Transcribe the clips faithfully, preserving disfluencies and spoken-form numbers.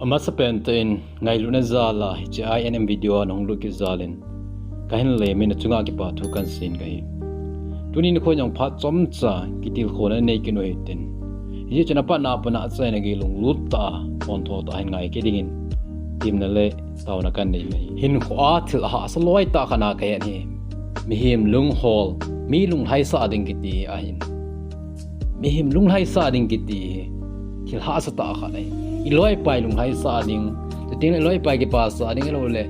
Amasapen tah in ngailutna jal a hiche I N M video a nahung lut kit jal in kahin lem in, achunga kipa thu kahin sei in kahi. Tuni nikho jong phat chomcha kitilkhouna nei kit u hitin. Hijeh chun apatna a pat a achaina gei lunglut tah a, pontho tah a hin ngai kit dingin temna le taona kahin nei in ahi. Hinkho a thil ahahsa loi tah khat na kahet hi. Mihem lunghol, mi lunglhaisah ding kiti ahin. Mihem lunglhaisah ding kiti hi thil hahsa tah khat ahi. I loipa i lunglhaisah ding, chuteng le i loipa i kipasah ding, ahilouleh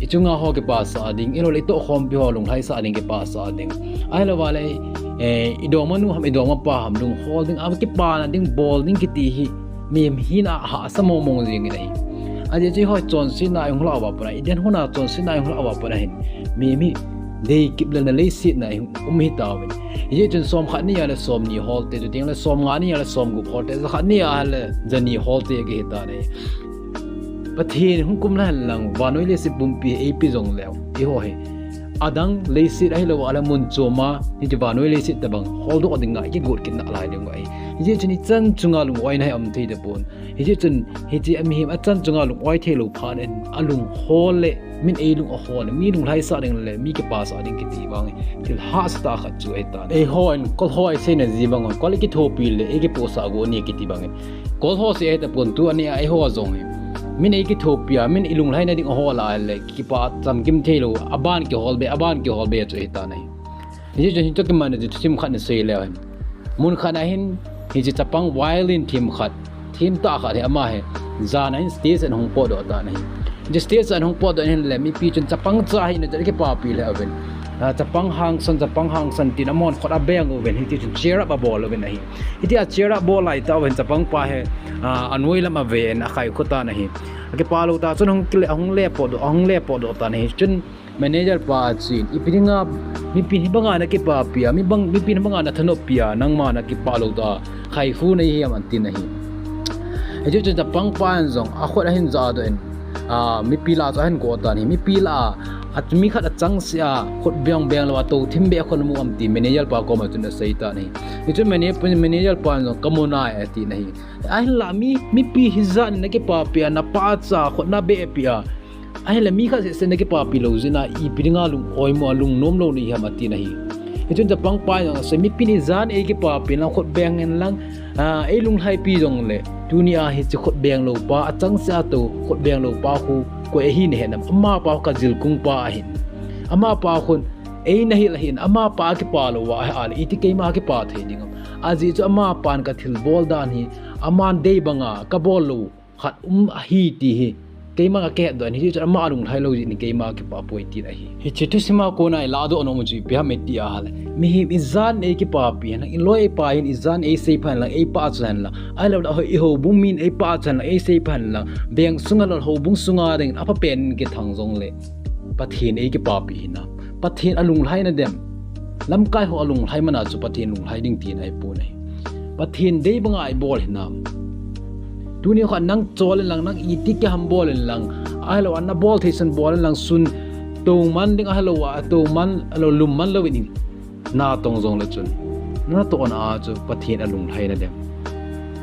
i chunga ho kipasah ding, ahilouleh i tohkhompi ho lunglhaisah ding, kipasah ding. Ahilouleh, eh, i dongmanu ham, i dongmapa ham lunghol ding, a kipana ding, bol ding kiti hi mihem hina a hahsa mongmong jeng in ahi. Ajeh chu eiho chonsetna a i hung lah uva pat a, i den hon a chonsetna a i hung lah uva pat a hin, mihem hi deikip lelna leiset na a i um hitauvin. Hijeh chun somkhat ni a le somni holte, chuteng le somnga ni a le somgup holte, jakhat ni a le jani holte kihi tan ahi. Pathen hung kumna hen lang, vannoi leiset pumpi hi eipe jongleu, eiho hi adang leiset ahilou a le mun chom a hiche vannoi leiset tobang holdoh ding a i kigot kit nalai ding ahi. Hijeh chun ichan chunga lungoina hi aum thei tapon. Hijeh chun hiche a mihem achan chunga lungoi theilou phat in, alunghol le min eilung ahol le, mi lunglhaisah ding le mi kipasah ding kiti vang hi thil hahsa tah khat chu ahitan. Eihon kol ho i seina ji bang hon, kol i kithopi le i kipohsah got ni kiti bang in, kol ho seh ahi tapon, tuni a eiho jong hi min ei kithopi a, min i lunglhaina ding ahol a le kipah chamkim theilou, aban kihol be, aban kihol be chu ahitan ahi. Hijeh chun hichu kiman a chu thusim khat nei sei leu hen, mun khat a hin hiche chapang violin them khat, them tah khat hi ama hi jan a hin stage a ahung potdoh tan ahi. Hiche stage a ahung potdoh in le mipi chun chapang cha ahina chu akipapi lheh uvin, a, chapang hangsan, chapang hangsan tin amahon khut abeng uvin, hiti chun cheer up abol uvin ahi. Hitia cheer up bol lai tah uvin chapang pa hi, a, anoi lam aven, akhai khu tan ahi. Akipah lou tah chun ahung kile, ahung le potdoh, ahung le potdoh tan ahi. Chun manager pa achen, ipi dinga mipi hibanga nakipapi a, mi bang, mipi hibanga nathanoppi a, nangma nakipah lou tah a khai khu nahi ham, atin ahi. Hichu chun chapang pan jong akhut ahin jahdoh in, a, mipi lah chu ahin go tan ahi. Mipi lah a, a, mi khat achangseh a, khut beng beng lou a, tou thim beh khun mu am ti manager pa koma chun asei tan ahi. Hichu mana-, manager pan jong kamu nai atin ahi. Ahinlah mi, mipi hijat in nakipapi a, napah cha khut nabehpi a, ahinlah mi khat seh seh nakipapi lou jeh in a, ipi dinga lung oimo a, lungnom lou nahi ham, atin ahi. Hichun chapang pan jong asei, mipin ijat in eikipapi lang, khut beng in lang, a, eilunglhaipi jongle, tuni a hiche khut beng lou pa, achangseh a tou khut beng lou pa khu koi ahi nahet nam? Amapa khu kajilkung pa ahin. Amapa khun eina hil ahin, amapa akipa lou a, ahile iti keima kipa thei ding am? Ajeh chu amapan kathilbol dan hi, aman dei banga kabol lou khat um ahi ti hi keiman kahetdoh in, hichu ama alunglhai lou jeh in keima kipa poi, tin ahi. Hiche thusim a kona ilahdoh nom u chu ipi ham iti ahile, mihem ijat in eikipapi henlang, iloi ipa hin ijat in eiseipha henlang, eipahcha henlang, ahilouleh ihoubung min eipahcha henlang, eiseipha henlang, veng sunga lou houbung sunga dingin aphapen kithang jongle Pathen eikipapi hinam? Pathen alunglhai nadem? Lamkai ho alunglhai mana chu Pathen lunglhai ding tina ahipon ahi. Pathen dei banga ibol hinam? Tuni khat nang chol in lang, nang iti keham bol in lang, ahilou a nabol thei san bol in lang, sun tou man ding ahilou a, tou man, ahilou lum man louvin natong jongle chun, natohna a chu Pathen alunglhai nadem?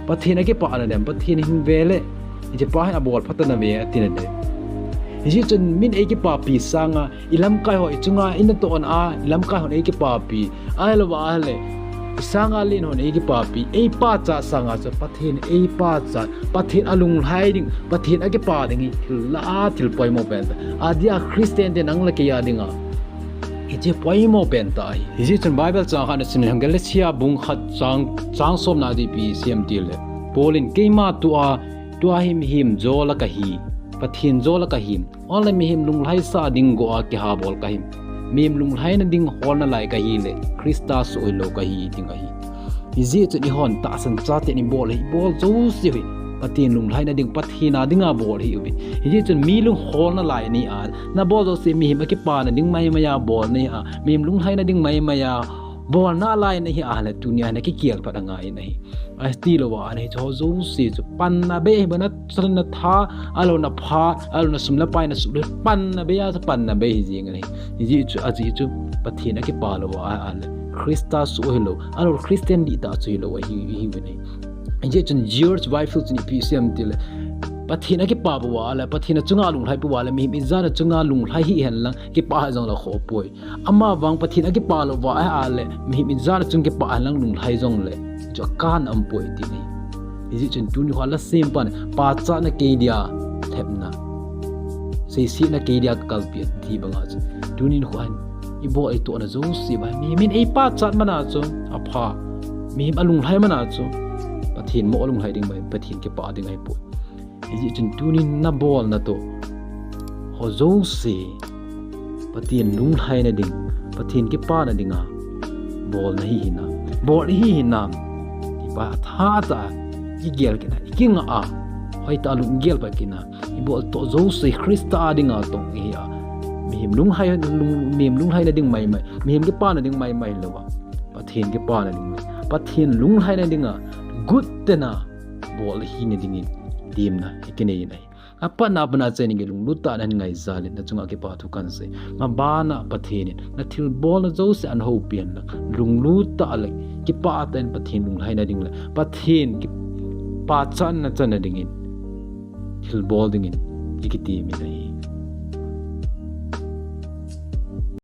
Pathen akipah nadem? Pathen hin vele, hichepa hin abol phat anave ati nadem? Hijeh chun min eikipapi sanga, ilamkai ho, ichunga inatohna a ilamkai hon eikipapi, ahilou a ahile isanga len hon eikipapi, eipahcha sanga chu Pathen eipahcha, Pathen alunglhai ding, Pathen akipa ding hi thil lah a thil poimo pentah. Adia Christian te nang le kei a dinga hiche poimo pentah ahi. Hijeh chun Bible chang khat nasim in, Galatia bung khat chang, chang somna a chu ipi asei em tile, Paul in, keima tua, tua hi mihem jola kahi, Pathen jola kahi. Ole mihem lunglhaisah ding go a kihabol kahi. Mihem lunglhaina ding holna lai kahile, Christa soh hilou kahi ding ahi. Hijeh chun eihon tahsan chaten ibol hi, ibol jouse hi Pathen lunglhaina ding, Pathen a dinga bol hih uvin. Hijeh chun mi lungholna lai nahi a, nabol jouse mihem akipana ding maimai a bol nahi a, mihem lunglhaina ding maimai a bol nalai nahi ahile, tunia nakikhel phat angai in ahi. Ahitilou a, hiche ho jouse chu panna bei ahi, bana chan natha, ahilou naphat, ahilou nasum napai, nasuh le panna bei a, panna bei hijeng ahi. Hijeh chu, ajeh chu Pathen akipa lou a ahile, Christa soh hilou, ahilou Christian dihtah chu hilou ahi, ahiuvin ahi. Hijeh chun George Whitefield chun ipi asei em tile, Pathen akipah uva ahile, Pathen achunga lunglhai pouva ahile, mihem ijat achunga lunglhai hihen lang, kipah jongle khoh poi. Ama vang Pathen akipah lou uva ahile, mihem ijat achunga kipah hen lang lunglhai jongle, chu akan aum poi ti ahi. Hijeh chun tuni hoa lhasetpan, pachatna kei dia lhepna, seisetna kei dia kalpi ati banga chu, tunin hoa hin ibol itohna jouse uva, mihem in eipachat mana chu apha, mihem alunglhai mana chu, Pathen mo alunglhai ding mai, Pathen kipah ding ahipoi. Hijeh chun tunin nabolna toh ho jouse Pathen lunglhaina ding, Pathen kipana dinga bol nahi hinam, bol ihi hinam, ipa tha tah a igel kit a, ikingah a, hoitah a lunggel pat kit a, ibol toh jouse Christa a dinga tong ihi a, mihem lunglhai, lung, mihem lunglhaina ding maimai, mihem kipana ding maimai louva, Pathen kipana ding, Pathen lunglhaina dinga gut tena bol hina dingin temna ikinei in ahi. Apatna, apatna chun eini lunglut tah a nahin ngai jal in nachunga kipa thu kahin sei. Mabana Pathen in nathilbolna jouse ahin houpi hen lang, lunglut tah le kipah tah in Pathen lunglhaina ding le Pathen ki, pachatna channa dingin thilbol dingin ikitem in ahi.